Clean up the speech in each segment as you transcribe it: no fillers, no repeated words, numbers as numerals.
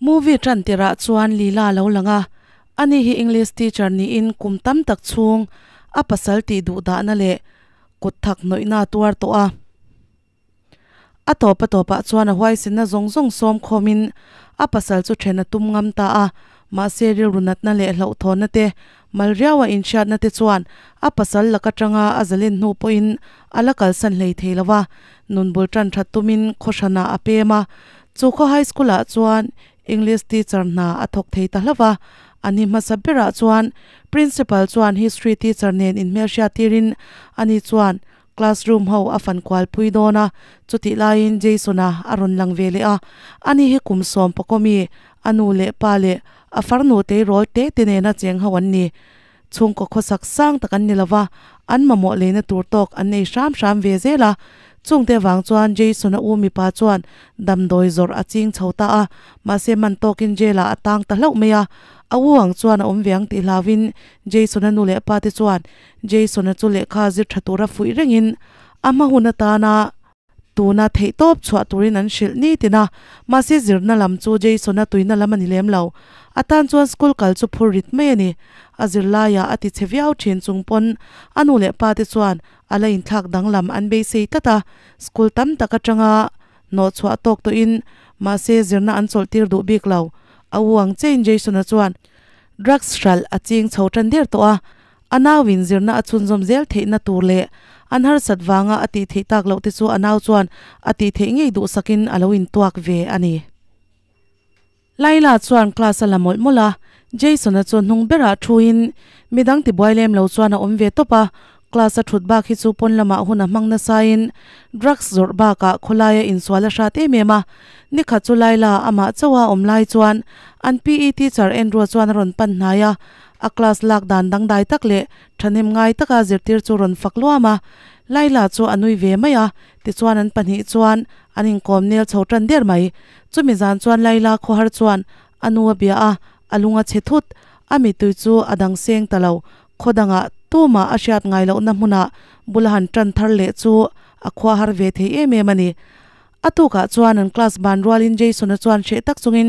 Movie ṭan tirah chuan Lila a lo lang a, ani hi English teacher niin kum tam tak chhung a pasal tih duh dahna leh kut thak hnawihna a tuar tawh a. A tawp a tawpah chuan a huaisinna zawng zawng sawm khawmin a pasal chu then a tum ngam ta a, mahse rilru natna leh hlauhthawnna te, mal riaua inhriatna te chuan a pasal lak atanga a zalen hnu pawhin a la kalsan hlei thei lo va, nun bul tan that tumin khawhranah a pem a, chu khaw high school ah chuan English teacher hna a thawk thei ta hlauh va, a ni hmasa berah chuan principal chuan history teacher nen inhmelhriat tirin ani chuan Classroom ho a fan kual pui dawn a, chutih laiin Jason-a a rawn lang ve leh a. Ani hi kum sawm pakawmi, a nu leh pa leh a farnu teirawl te te nena cheng ho an ni. Chhungkaw khawsak sang tak an ni lo va, an mamawh leina tur tawk an nei hram hram ve zel a. Chungte vang chuan Jason-a u mipa chuan damdawi zawrh a ching chho ta a, mahse man tawkin jail-ah a tang ta hlauh mai a. A u ang chuan a awm ve ang tih hlauhin Jason-a nu leh pa te chuan Jason-a chu lehkha zir tha tura fuih rengin a hma hun atana tuna theihtawp chhuah turin an hrilh ni tin a, mahse zirna lam chu Jason-a tuina lam a ni lem lo. A tan chuan school kal chu phur rit mai a ni. A zirlaiah a ti chhe viau thin chung pawn a nu leh pa te chuan a la inthlak danglam an beisei tlat a, school tam tak atanga hnawhchhuah tawk tawhin mahse zirna an chawlh tir duh bik lo. A u ang chein Jason-a chuan drugs hralh a ching chho tan der tawh a, A nauin zirna a chhunzawm zel theihna tur leh an harsat vanga a tih theih tak loh te chu a nau chuan a tih theih ngei duhsakin a lo intuak ve a ni. Laila chuan class a la mawlh mawlh a, Jason-a chu hnung berah thuin midang tibuai lem lo chuan a awm ve tawp a, class a thut bak hi chu pawn lamah hun a hmang nasain drugs zawrh bakah khawlaia insual a hrat em em a. Nikhat chu Laila amah chauha awm lai chuan an PE teacher Andrew-a chuan a rawn pan hnai a, A class lak dan dangdai tak leh thahnem ngai taka zirtir chu rawn fak luam a, Laila chu a nui ve mai a, tichuan an pahnih chuan an inkawm nel chho tan der mai. Chumi zan chuan Laila khawhar chuan a nu a bia a, a lung a chhe thut. A mittui chu a dang seng ta lo, khaw dangah tumah a hriat ngai lohna hmunah bula han tan thar leh chu a khua har ve thei em em a ni. A tukah chuan an class ban rualin Jason-a chuan hreh tak chungin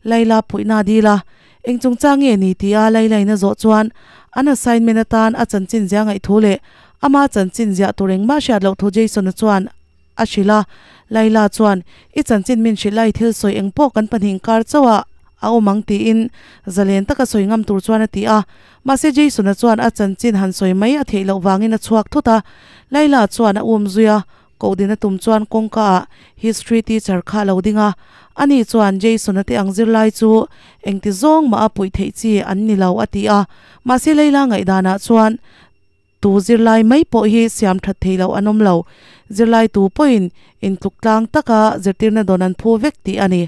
Laila puihna a dil a, Eng chungchang nge ni tia Laila-in a zawh chuan an assignment atan a chanchin zia ngaihthu leh ama chanchin ziah tur engmah hriat loh thu Jason-a chuan a hrilh a. Laila chuan, I chanchin min hrilh a, i thil sawi eng pawh kan pahnih inkar chauh a a awm ang tiin zalen taka sawi ngam tur chuan a ti a. Mahse Jason-a chuan a chanchin han sawi mai a theih loh vangin a chhuak thut a. Laila chuan a um zui a, Kohdin a tum chuan kawngka ah history teacher kha a lo ding a, ani chuan Jason-a te ang zirlai chu engti zawng mah a puih theih chi an ni lo a ti a, mahse Leila ngaihdanah chuan tu zirlai mai pawh hi siam that thei loh an awm lo, zirlai tu pawhin intluk tlang taka zirtirna dawn an phu vek tih a ni.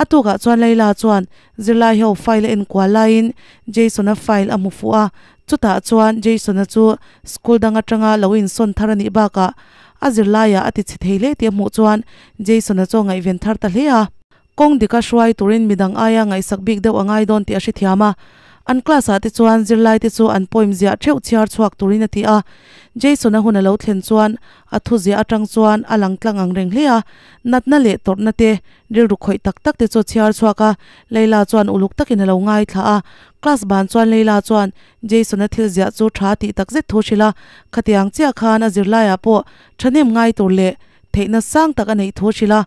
A tukah chuan Leila chuan zirlai ho file a enkual laiin Jason-a file a hmu fuh a, Chutah chuan Jason-a chu school dang atanga lo insawn thar a nih bakah a zirlaiah a ti chhe thei hle tih a hmuh chuan Jason-a chu a ngaihven thar ta hle a. Kawng dika hruai turin midang aia ngaihsak bik deuh a ngai dawn tih a hrethiam a. An class-ah te chuan zirlaite chu an poem ziah theuh chhiar chhuak turin a ti a. Jason-a hun a lo thlen chuan a thu ziah atang chuan a lang tlang ang reng hle a. Natna leh tawrhna te, rilru khawih tak tak te chu a chhiar chhuak a. Leila chuan uluk takin a lo ngaithla a. Class ban chuan Leila chuan Jason-a thil ziah chu tha tih tak zet thu hrilh a, khatiang chiah khan a zirlaiah pawh thahnem ngai tur leh theihna sang tak a neih thu hrilh a.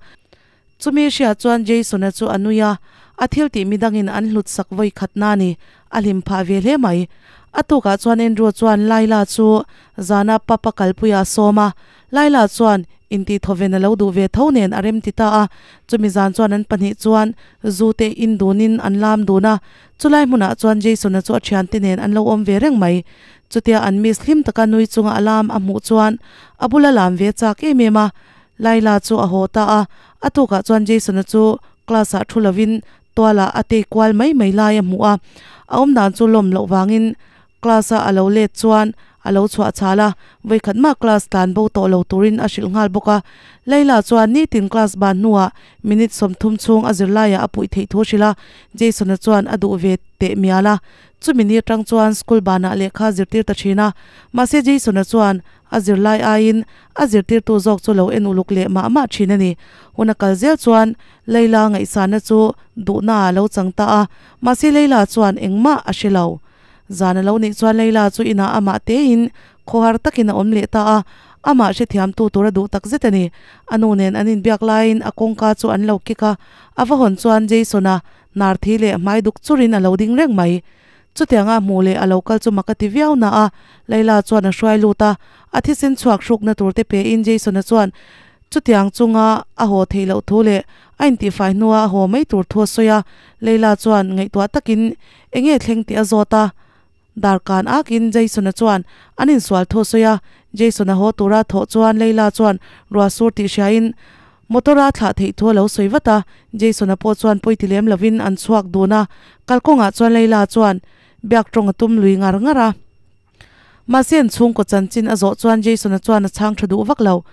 Chumi hriat chuan Jason-a chu a nui a, a thil tih midangin an hlut sak vawi khat na ni, a hlim phah ve hle mai. A tukah chuan Andrew chuan Laila chu zana pub a kalpuiah a sawm a, Laila chuan Intihthawven a lo duh ve tho nen a rem ti ta a, chumi zan chuan an pahnih chuan zu te in dunin an lam dun a, chulai hmunah chuan Jason-a chu a thiante nen an lo awm ve reng mai. Chutia an miss hlim taka nui chunga a lam a hmuh chuan a bula lam ve chak em em a, Laila chu a haw ta a, a tukah chuan Jason-a chu class-ah thu lovin tualah a tei kual mai mai lai a hmuh a, a awmdan chu lawm loh vangin class-a a lo let chuan a lo chhuah chhal a, vawikhat mah class tlan bo tawh lo turin a hrilh nghal bawk a. Layla chuan nitin class ban hnuah minute 30 chhung a zirlaiah a puih theih thu a hrilh a, Jason-a chuan a duh ve teh mial a. Chumi ni atang chuan school banah lehkha a zirtir ta thin a, mahse Jason-a chuan a zirlai aiin a zirtirtu zawk chu lo en uluk leh mah mah thin a ni. Hun a kal zel chuan Layla ngaihsanna chu duhna ah a lo chang ta a, mahse Layla chuan engmah a hre lo. Zan a lo nih chuan Layla chu inah amah tein khawhar takin a awm leh ta a, amah hrethiamtu tur a duh tak zet a ni. A nu nen an inbiak laiin a kawngka chu an lo kik a, a va hawn chuan Jason-a hnar thi leh hmai duk churin a lo ding reng mai. Chutianga hmuh leh a lo kal chu mak a ti viau na a, Layla chuan a hruai lut a, a thisen chhuak hrukna tur te pein Jason-a chuan chutiang chunga a haw theih loh thu leh a intihfai hnua a haw mai tur thu a sawi a, Layla chuan ngaihtuah takin enge thleng tih a zawt a. Darkan akin Jason-a chuan an insual thu a sawi a, Jason-a haw tura thawh chuan Layla chuan ruah sur tih hriain Motor-a thlah theih thu a lo sawi vat a, Jason-a pawh chuan pawi ti lem lovin an chhuak dun a, kalkawngah chuan Layla chuan biak tawng a tum lui ngar ngar a. Mahse an chhungkaw chanchin a zawh chuan Jason-a chuan a chhang tha duh vak lo.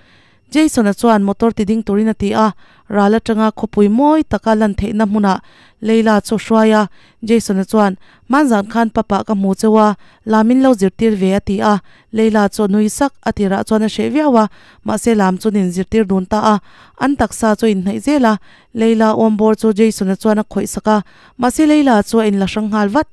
Jason-a chuan motor ti ding turin a ti a, ral atanga khawpui mawi taka lan theihna hmunah Layla chu a hruai a, Jason-a chuan, Hmanzan khan papa ka hmu cheu a, lam in lo zirtir ve a ti a, Leila chu a nui sak, a tirah chuan a hreh viau a, mahse lam chu nin zirtir dun ta a, an taksa chu a inhnaih zel a, Leila awm bawr chu Jason-a chuan a khawih sak a, mahse Leila chu a inla hrang nghal vat.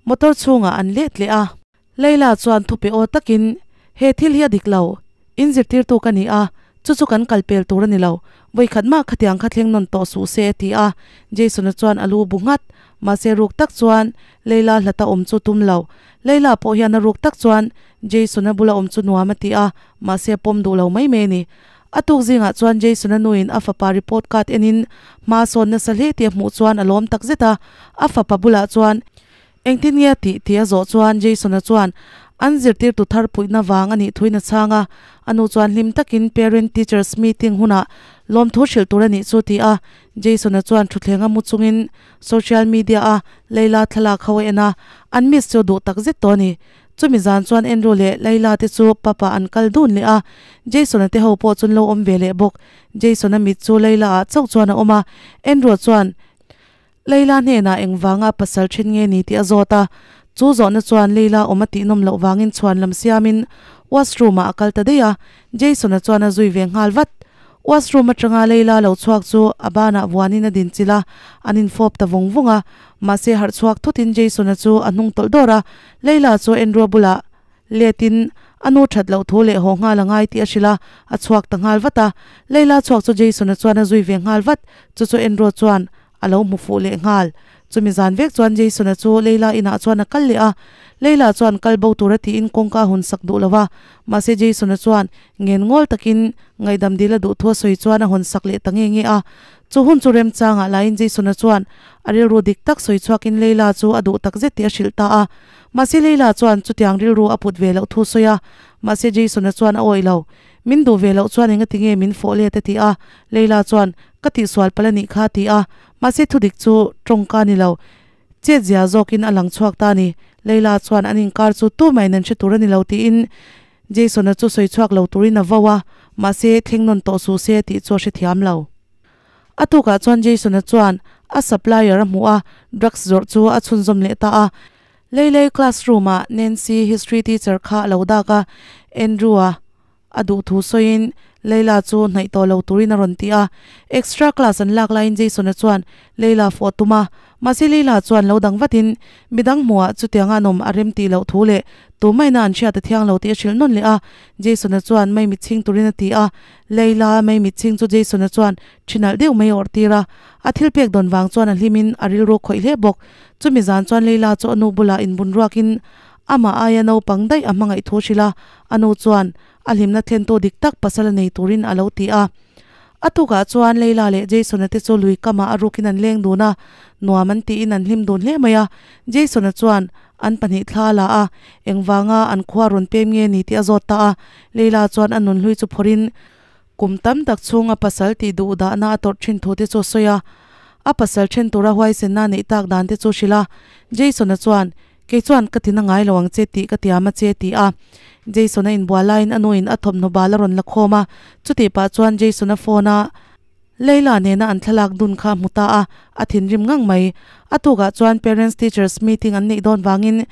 Motor chhungah an let leh a. Leila chuan thupe aw takin, He thil hi a dik lo, in zirtirtu ka ni a, chu chu kan kal pel tur a ni lo, vawikhat mah khatiang kha thleng nawn tawh suh se a ti a, Jason-a chuan a lu bu nghat, mahse ruk tak chuan Leila hlata awm chu tum lo. Leila pawh hian a ruk tak chuan Jason-a bula awm chu nuam a ti a, mahse a pawm duh lo mai mai a ni. A tuk zingah chuan Jason-a nuin a fapa report card enin hma sawn nasa hle tih a hmuh chuan a lawm tak zet a, a fapa bulah chuan engtin nge a tih tih a zawh chuan Jason-a chuan an zirtirtu thar puihna vang a nih thuin a chhang a, a nu chuan hlim takin parent teachers meeting hunah lawmthu hrilh tur a nih chu ti a, Jason-a chuan thutthleng a mu chungin Social media a Layla thlalak ho a en a, an miss chu duh tak zet tawh a ni. Chumi zan chuan Andrew leh Layla te chu pub ah an kal dun leh a, Jason-a te ho pawh chun lo awm ve leh bawk. Jason-a mit chu Layla ah chauh chuan a awm a, Andrew chuan Layla hnenah engvanga a pasal then nge ni tih a zawt a, chu zawhna chuan Layla awm a tihnawm loh vangin chhuan lam siamin washroom ah a kal ta daih a, Jason-a chuan a zui ve nghal vat. Washroom atanga Leila lo chhuak chu a banah vuanin a din chilh a, an infawp ta vawng vawng a. Mahse harh chhuak thutin Jason-a chu a hnung tawlh dawr a, Leila chu Andrew-a bulah letin a nu that loh thu leh haw nghal a ngai tih a hrilh a, a chhuak ta nghal vat a. Leila chhuak chu Jason-a chuan a zui ve nghal vat, chu chu Andrew chuan a lo hmu fuh leh nghal. Chumi zan vek chuan Jason-a chu Leila inah chuan a kal leh a, Leila chuan kal bo tura tiin kawngka a hun sak duh lo va, mahse Jason-a chuan ngen ngawl takin ngaihdam dil a duh thu a sawi chuan a hawn sak leh ta nge nge a. Chu hun chu remchangah laiin Jason-a chuan a rilru dik tak sawi chhuakin Leila chu a duh tak zet tih a hrilh ta a. Mahse Leila chuan chutiang rilru a put ve loh thu sawi a, mahse Jason-a chuan a awih lo. Min duh ve loh chuan engati nge min fawh let a ti a, Leila chuan ka tihsual palh a nih kha a ti a, mahse thudik chu tawngka ni lo, chet zia zawkin a lang chhuak ta a ni. Leila chuan an inkar chu tumah in an hre tur a ni lo tiin Jason-a chu sawi chhuak lo turin a vo a, mahse thleng nawn tawh suh se tih chu a hrethiam lo. A tukah chuan Jason-a chuan a supplier a hmuh a, drugs zawrh chu a chhunzawm leh ta a. Leilei classroom-ah Nancy history teacher kha a lo dak a, Andrew-a a duh thu sawiin Leila chu hnaih tawh lo turin a rawn ti a. Extra class an lak laiin Jason-a chuan Leila fawh a tum a, mahse Leila chuan lo dang vatin midang hmuhah chutianga an awm a rem tih loh thu leh tumaina an hriat a thiang lo tih a hrilh nawn leh a. Jason-a chuan maimit chhing turin a ti a, Leila maimit chhing chu Jason-a chuan thinalh deuh mai a awrh tir a. A thil pek dawn vang chuan a hlimin a rilru khawih hle bawk. Chumi zan chuan Leila chu a nu bulah inbunruakin amah aia naupang daih a hmangaih thu hrilh a, a nu chuan a hlimna thlentu dik tak pasal a nei turin a lo ti a. A tukah chuan Leila leh Jason-a te chu lui kamah a rukin an leng dun a, nuam an tiin an hlim dun hle mai a. Jason-a chuan an pahnih thla a la a, engvanga an khua rawn pem nge ni tih a zawt ta a. Leila chuan a nunhlui chu phawrhin kum tam tak chhunga pasal tih duh dahna a tawrh thin thu te chu a sawi a. A pasal then tura huaisenna neih tak dan te chu hrilh a. Jason-a chuan, Kei chuan ka tina ngai lo ang che tih ka tiam a che ti a. Jason-a inbual laiin a nuin a thawmhnaw bal a rawn la khawm a, chutih pah chuan Jason-a phone a Leila nena an thlalak dun kha a hmu ta a, a thinrim ngang mai. A tukah chuan parents teachers meeting an neih dawn vangin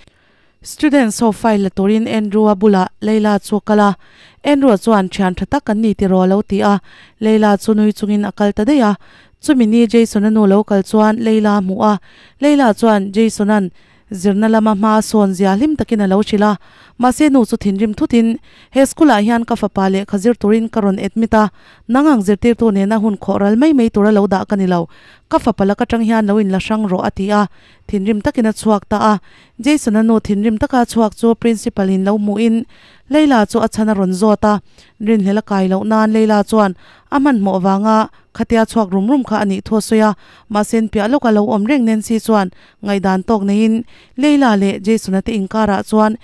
Students ho file la turin Andrew-a bulah Leila chu a kal a, Andrew-a chuan thian tha tak an ni tiraw a lo ti a, Leila chu nui chungin a kal ta daih a. Chumi ni Jason-a nu lo kal chuan Leila a hmuh a, Leila chuan Jason-a'n zirna lama hma a sawn zia hlim takin a lo hrilh a, mahse nu chu thinrim thutin, He school-ah hian ka fapa lehkha zir turin ka rawn admit a, nang ang zirtirtu nena hun khawh ral mai mai tura lo dah ka ni lo, ka fapa lak atang hian lo inla hrang rawh a ti a, thinrim takin a chhuak ta a. Jason-a nu thinrim taka chhuak chu Principal in lo hmuhin Leila chu a chhan a rawn zawt a, rinhlel a kai loh nan Leila chuan a hmanhmawh vanga khatia chhuak rum rum kha a nih thu a sawi a, mahse an piah lawka lo awm reng Nancy chuan ngaihdan tawk neiin Leila leh Jason-a te inkarah chuan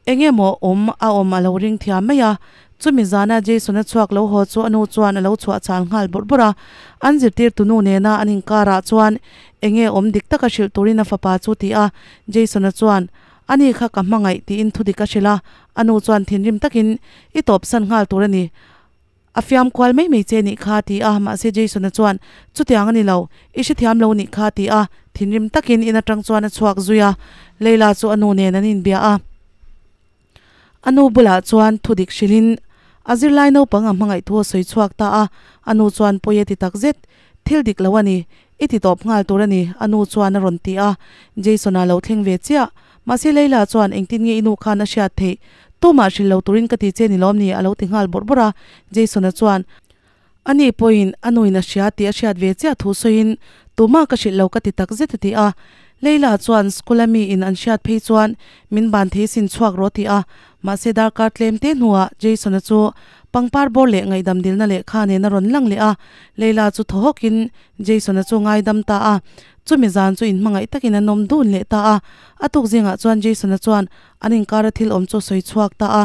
Eng emaw awm a awm a lo ring thiam mai a, chumi zana Jason-a chhuak lo haw chu a nu chuan a lo chhuah chal nghal bawrh bawrh a, an zirtirtu nu nena an inkarah chuan eng nge awm dik taka hrilh turin a fapa chu ti a, Jason-a chuan, Ani kha ka hmangaih tiin thu dik a hrilh a, a nu chuan thinrim takin, I tawpsan nghal tur a ni. A fiam kual mai mai che nih kha ti a, mahse Jason-a chuan, Chutiang a ni lo, i hrethiam lo nih kha ti a, thinrim takin in atang chuan a chhuak zui a, Leila chu a nu nen an inbia a. A nu bulah chuan thudik hrilhin a zirlai naupang a hmangaih thu a sawi chhuak ta a, a nu chuan pawi a ti takzet, Thil dik lo a ni, i ti tawp nghal tur a ni, a nu chuan a rawn ti a, Jason-a lo thleng ve chiah. Mahse Leila chuan engtin nge i nu khan a hriat theih? Tumah hrilh lo turin ka ti che ni lawm ni? a lo ti nghal bawrh bawrh a, Jason-a chuan ani pawhin a nuin a hria tih a hriat ve chiah thu sawiin tumah ka hrilh lo ka ti tak zet a ti a. Leila chuan school a mi in an hriat phei chuan min ban thei sin chhuak rawh a ti a, mahse darkar tlem te hnuah Jason-a chu pangpar bawr leh ngaihdam dilna lehkha nen a rawn lang leh a, Leila chu thaw hawkin Jason-a chu ngaidam ta a. Chumi zan chu inhmangaih takin an awm dun leh ta a, a tuk zingah chuan Jason-a chuan an inkara thil awm chu a sawi chhuak ta a,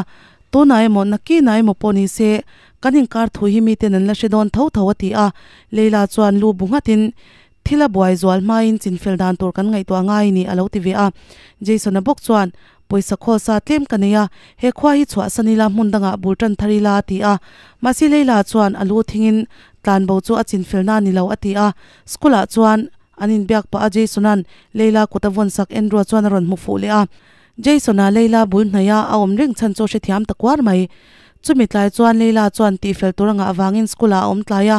Tunah emaw, nakinah emaw pawh ni se, kan inkar thu hi miten an la hre dawn tho tho a ti a, Leila chuan lu bu nghatin thil a buai zual hmain chinfel dan tur kan ngaihtuah ngai ni a lo ti ve a. Jason-a bawk chuan, Pawisa khawl sa tlem ka nei a, he khua hi chhuahsan ila hmun dangah bul tan thar ila a ti a. Mahse Leila chuan a lu thingin tlanbo chu a chinfelna a ni lo a ti a, School ah chuan an inbiak pah a Jason-a'n Leila kut a vawn sak Andrew-a chuan a rawn hmu fuh leh a. Jason-a Leila bul hnaih a a awm reng chhan chu a hrethiam ta kuar mai. Chumi tlai chuan Leila chuan tihfel tur a ngah avangin school ah a awm tlai a,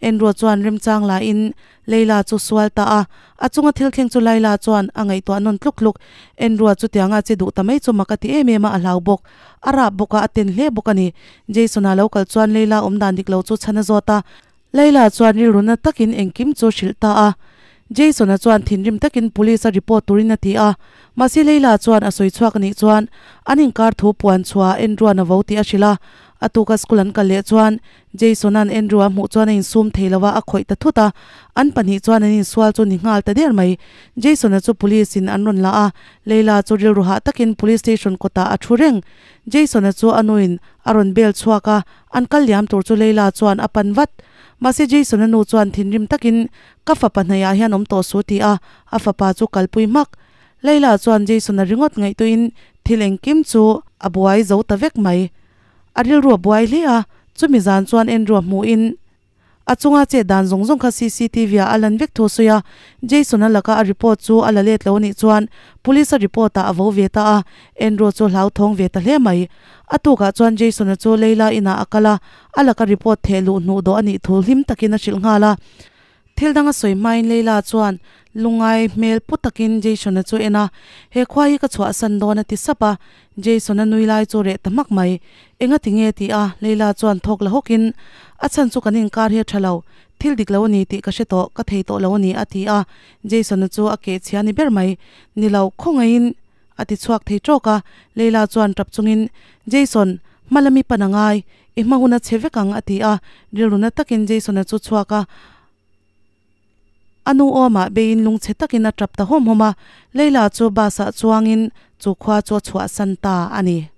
Andrew-a chuan remchang la in Leila chu sual ta a. A chunga thil thleng chu Laila chuan a ngaihtuah nawn tluk tluk. Andrew-a chutianga che duh ta mai chu mak a ti em em a, a hlau bawk. A rap bawk a, a ten hle bawk a ni. Jason-a lo kal chuan Leila awmdan dik lo chu chhan a zawt a. Layla chuan rilruna takin engkim chu hrilh ta a. Jason-a chuan thinrim takin police a report turin a ti a. Mahse Layla chuan a sawi chhuak anih chuan an inkar thu puan chhuah Andrew-a'n a vo tih a hrilh a. A tuka school an kal leh chuan Jason-a'n Andrew-a hmuh chuan a insum thei lo a, a khawih ta thut a. An pahnih chuan an insual chu ni nghal ta der mai. Jason-a chu police in an rawn la a, Layla chu rilru hah takin police station kawtah a thu reng. Jason-a chu a nuin a rawn bel chhuak a, An kal liam tur chu Leila chuan a pan vat. Mahse Jason-a nu chuan thinrim takin, Ka fapa hnaihah hian awm tawh su ti a, a fapa chu kalpui hmak. Leila chuan Jason-a ringawt ngaihtuahin thil engkim chu a buai zo ta vek mai. A rilru a buai hle a, chumi zan chuan Andrew-a hmuhin, A chunga chet dan zawng zawng kha CCTV ah a lan vek thu sawi a, Jason-a laka a report chu a la let lo anih chuan Police a report ah a vo ve ta a, Andrew chu hlauthawng ve ta hle mai. A tukah chuan Jason-a chu Leila inah a kal a, a laka report theh luh hnuh dawh anih thu hlim takin a hrilh nghal a. Thil dang a sawi hmain Leila chuan lungngai hmel pu takin Jason-a chu en a, He khua hi ka chhuahsan dawn a ti sap a, Jason-a nui lai chu reh ta hmak mai. Enga ti nge ti a, Leila chuan thawk la hawkin, A chhan chu kan inkar hi a tha lo, thil dik lo a ni tih ka hre tawh, ka thei tawh lo a ni a ti a, Jason-a chu a keh chhia ni ber mai. Ni lo, khawngaihin a ti chhuak thei tawk a, Leila chuan tap chungin, Jason, hma lami pan a ngai, i hma hun a chhe vek ang a ti a, rilru na takin Jason-a chu chhuak a, A nu awmah beiin lungchhe takin a tap ta hawm hawm a, Leila chu bus ah chuangin chu khua chu a chhuahsan ta a ni.